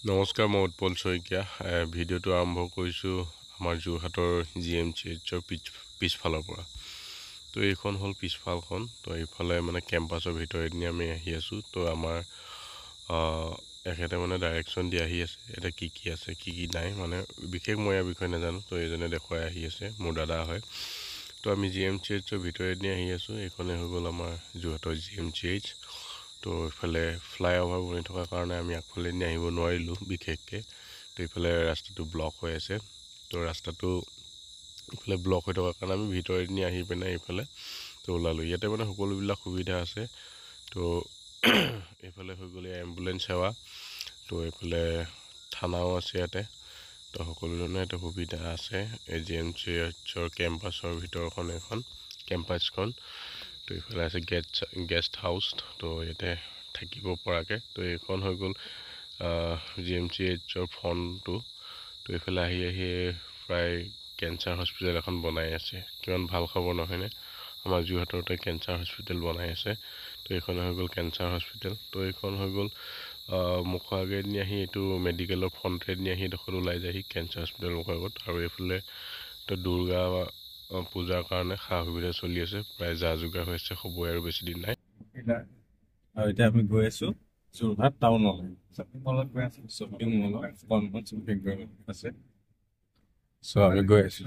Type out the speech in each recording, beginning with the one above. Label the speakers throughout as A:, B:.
A: নমস্কাৰ, মই উৎপল শইকীয়া। ভিডিঅ'টো আৰম্ভ কৰিছোঁ আমাৰ যোৰহাটৰ জিএমচিএইচৰ পিছফালৰ পৰা। তো এইখন হ'ল পিছফালখন। তো এইফালে মানে কেম্পাছৰ ভিতৰেদি আমি আহি আছোঁ। তো আমাৰ এখেতে মানে ডাইৰেকশ্যন দি আহি আছে, এতিয়া কি কি আছে কি কি নাই, মানে বিশেষ মই ইয়াৰ বিষয়ে নাজানো। তো এইজনে দেখুৱাই আহি আছে, মোৰ দাদা হয়। তো আমি জিএমচিএইচৰ ভিতৰেদি আহি আছোঁ। এইখনে হৈ গ'ল আমাৰ যোৰহাটৰ জিএমচিএইচ। তো এইফালে ফ্লাইঅভাৰ বনি থকাৰ কাৰণে আমি আগফালেদি আহিব নোৱাৰিলোঁ বিশেষকৈ। তো এইফালে ৰাস্তাটো ব্লক হৈ আছে। তো ৰাস্তাটো এইফালে ব্লক হৈ থকাৰ কাৰণে আমি ভিতৰেদি আহি পিনে এইফালে তো ওলালোঁ। ইয়াতে মানে সকলোবিলাক সুবিধা আছে। তো এইফালে হৈ গ'ল এম্বুলেঞ্চ সেৱা। তো এইফালে থানাও আছে ইয়াতে। তো সকলো ধৰণৰ ইয়াতে সুবিধা আছে। এই জিএমচিএইচৰ কেম্পাছৰ ভিতৰখন এইখন কেম্পাছখন। তো এইফালে আছে গেষ্ট হাউচ, তো ইয়াতে থাকিব পৰাকৈ। তো এইখন হৈ গ'ল জিএমচিএইচৰ ফ্ৰণ্টটো। তো এইফালে আহি আহি প্ৰায় কেঞ্চাৰ হস্পিটেল এখন বনাই আছে। কিমান ভাল খবৰ নহয়নে? আমাৰ যোৰহাটতে কেঞ্চাৰ হস্পিটেল বনাই আছে। তো এইখন হৈ গ'ল কেঞ্চাৰ হস্পিটেল। তো এইখন হৈ গ'ল মুখৰ আগেদি আহি এইটো মেডিকেলৰ ফ্ৰণ্টেদি আহি এইডোখৰত ওলাই যায়হি কেঞ্চাৰ হস্পিটেল মুখৰ আগত। আৰু এইফালে তো দুৰ্গা পূজাৰ কাৰণে সা সুবিধা চলি আছে, প্ৰায় যা যোগাৰ হৈছে, হ'বই আৰু বেছি দিন নাই।
B: আৰু এতিয়া আমি গৈ আছো যোৰহাট টাউনলৈ, শ্বপিং মলত গৈ আছো। শ্বপিং মলত কণকণ শ্বপিং আছে। চ' আমি গৈ আছো।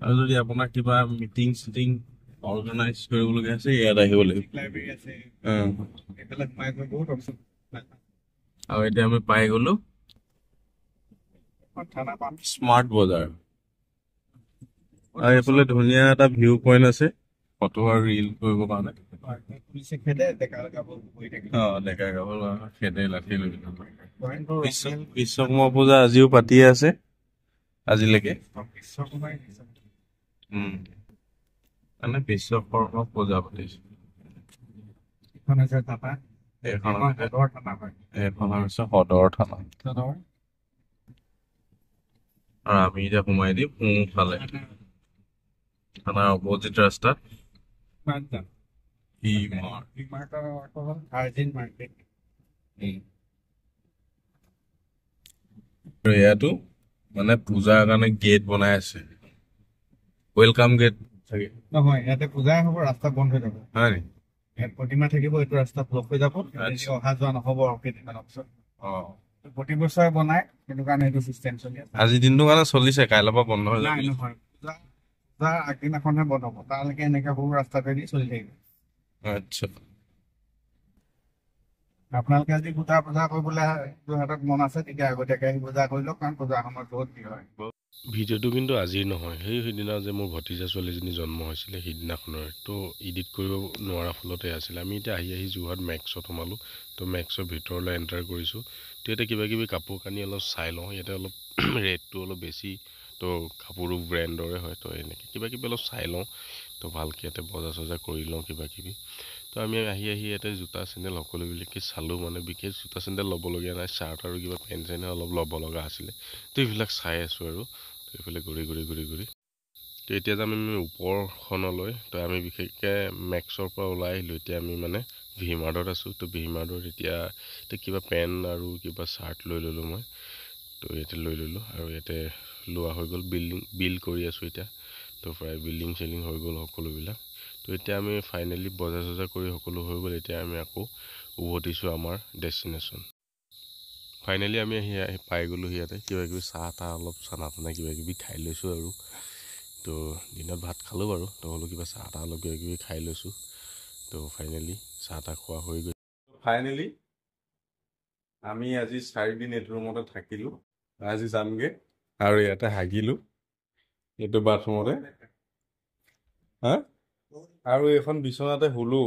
B: আৰু যদি আপোনাৰ কিবা মিটিং চিটিং অৰ্গেনাইজ কৰিবলগীয়া আছে, ইয়াত আহিব লাগিব। আৰু এতিয়া আমি পাই গলো স্মাৰ্ট বজাৰ। আৰু এইফালে ধুনীয়া এটা ভিউ পইণ্ট আছে ফটো আৰু ৰিল কৰিবৰ কাৰণে। ডেকা গাভৰু খেদে লাঠি লৈ। বিশ্বকৰ্মা পূজা আজিও পাতিয়ে আছে আজিলৈকে। মানে বিশ্বকৰ্মা পূজা পাতিছে। এইখন হৈছে সদৰ থানা। আৰু আমি এতিয়া সোমাই দিম সোঁফালে, থানাৰ অপজিট ৰাস্তাত। ইয়াতো মানে পূজাৰ কাৰণে গেট বনাই আছে, welcome gate চাগে।
C: নহয়, ইয়াতে পূজাই হ'ব, ৰাস্তা বন্ধ হৈ যাব।
B: হয় নেকি?
C: ইয়াত প্ৰতিমা থাকিব, এইটো ৰাস্তা ব্লক হৈ যাব, অহা যোৱা নহ'ব আৰু কেইদিনমানৰ পিছত। প্ৰতি বছৰে বনাই, সেইটো কাৰণে এইটো চিষ্টেম চলি আছে।
B: আজি দিনটোৰ কাৰণে চলিছে, কাইলৈৰ পৰা বন্ধ হৈ যাব।
C: নাই, নহয়, পূজা আগদিনাখনহে বন্ধ হ'ব, তালৈকে এনেকে সৰু ৰাস্তাটোৱেদি চলি থাকিব।
B: আচ্ছা,
C: আপোনালোকে যদি পূজা বজাৰ কৰিবলৈ যোৰহাটত মন আছে, তেতিয়া আগতীয়াকৈ আহি বজাৰ কৰি লওক, কাৰণ পূজাৰ সময়ত বহুত ভিৰ হয়।
A: ভিডিঅ'টো কিন্তু আজিৰ নহয়, সেই সিদিনা যে মোৰ ভতিজা ছোৱালীজনী জন্ম হৈছিলে সিদিনাখনৰ। তো এডিট কৰিব নোৱাৰা ফলতে আছিলে। আমি এতিয়া আহি আহি যোৰহাট মেক্সত সোমালোঁ। তো মেক্সৰ ভিতৰলৈ এণ্টাৰ কৰিছোঁ। তো ইয়াতে কিবা কিবি কাপোৰ কানি অলপ চাই লওঁ। ইয়াতে অলপ ৰেটটো অলপ বেছি, তো কাপোৰো ব্ৰেণ্ডৰে হয়। তো এনেকৈ কিবা কিবি অলপ চাই লওঁ। তো ভালকৈ ইয়াতে বজাৰ চজাৰ কৰি লওঁ কিবা কিবি। তো আমি আহি আহি ইয়াতে জোতা চেণ্ডেল সকলোবিলাকে চালোঁ। মানে বিশেষ জোতা চেণ্ডেল ল'বলগীয়া নাই, চাৰ্ট আৰু কিবা পেণ্ট চেণ্টহে অলপ ল'ব লগা আছিলে। তো এইবিলাক চাই আছোঁ আৰু। তো এইফালে ঘূৰি ঘূৰি ঘূৰি ঘূৰি তো এতিয়া যাম আমি ওপৰখনলৈ। তো আমি বিশেষকৈ মেক্সৰ পৰা ওলাই আহিলোঁ। এতিয়া আমি মানে ভি মাৰ্টত আছোঁ। তো ভি মাৰ্টত এতিয়া কিবা পেণ্ট আৰু কিবা চাৰ্ট লৈ ল'লোঁ মই। তো ইয়াতে লৈ ল'লোঁ আৰু ইয়াতে লোৱা হৈ গ'ল। বিল কৰি আছোঁ এতিয়া। তো প্ৰায় বিল্ডিং চিল্ডিং হৈ গ'ল সকলোবিলাক। তো এতিয়া আমি ফাইনেলি বজাৰ চজাৰ কৰি সকলো হৈ গ'ল। এতিয়া আমি আকৌ উভতিছোঁ আমাৰ ডেষ্টিনেশ্যন। ফাইনেলি আমি আহি আহি পাই গ'লোঁ ইয়াতে। কিবা কিবি চাহ তাহ অলপ চানা তানা কিবা কিবি খাই লৈছোঁ আৰু। তো দিনত ভাত খালোঁ বাৰু, তো হ'লেও কিবা চাহ তাহ অলপ কিবা কিবি খাই লৈছোঁ। তো ফাইনেলি চাহ তাহ খোৱা হৈ গ'ল।
B: ফাইনেলি আমি আজি 4 দিন এইটো ৰুমতে থাকিলোঁ। আজি যামগৈ আৰু ইয়াতে হাগিলোঁ এইটো বাথৰুমতে। হা, আৰু এইখন বিচনাতে শুলো,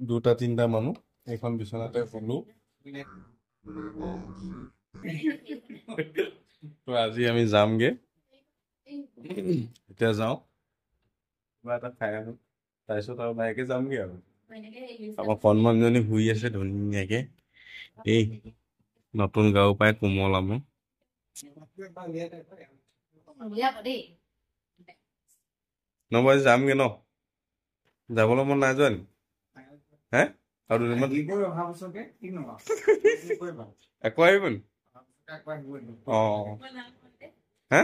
B: দুটা তিনিটা মানুহ এইখন বিচনাতে শুলো। তো আজি আমি যামগে, এতিয়া যাওঁ কিবা এটা খাই আহোঁ, তাৰপিছত আৰু লাহেকে যামগে। আৰু আমাৰ কণমানজনী শুই আছে ধুনীয়াকে। এই নতুন গাঁও পাই কোমল আমাৰ।
D: উলিয়াব দেই।
B: নবৌ, আজি যামগে ন? যাবলৈ মন নাই যোৱা নি? হে, আৰু দুদিনমান
C: অহা বছৰকে কিনো
B: আকৌ আহিব নি? অঁ, হে।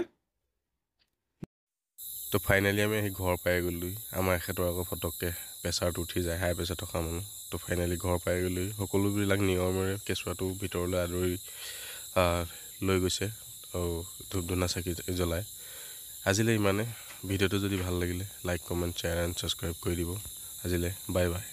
A: তো ফাইনেলি আমি আহি ঘৰ পাই গ'লোঁ। আমাৰ এখেতৰ আকৌ ফটককৈ প্ৰেছাৰটো উঠি যায়, হাই প্ৰেছাৰ থকা মানুহ। তো ফাইনেলি ঘৰ পাই গ'লোঁ। সকলোবিলাক নিয়মেৰে কেঁচুৱাটো ভিতৰলৈ আদৰি লৈ গৈছে আৰু ধূপ ধূনা চাকি জ্বলাই। আজিলৈ ইমানে। ভিডিঅ'টো যদি ভাল লাগিলে like, comment, share and subscribe কৰি দিব। আজিলৈ বাই বাই।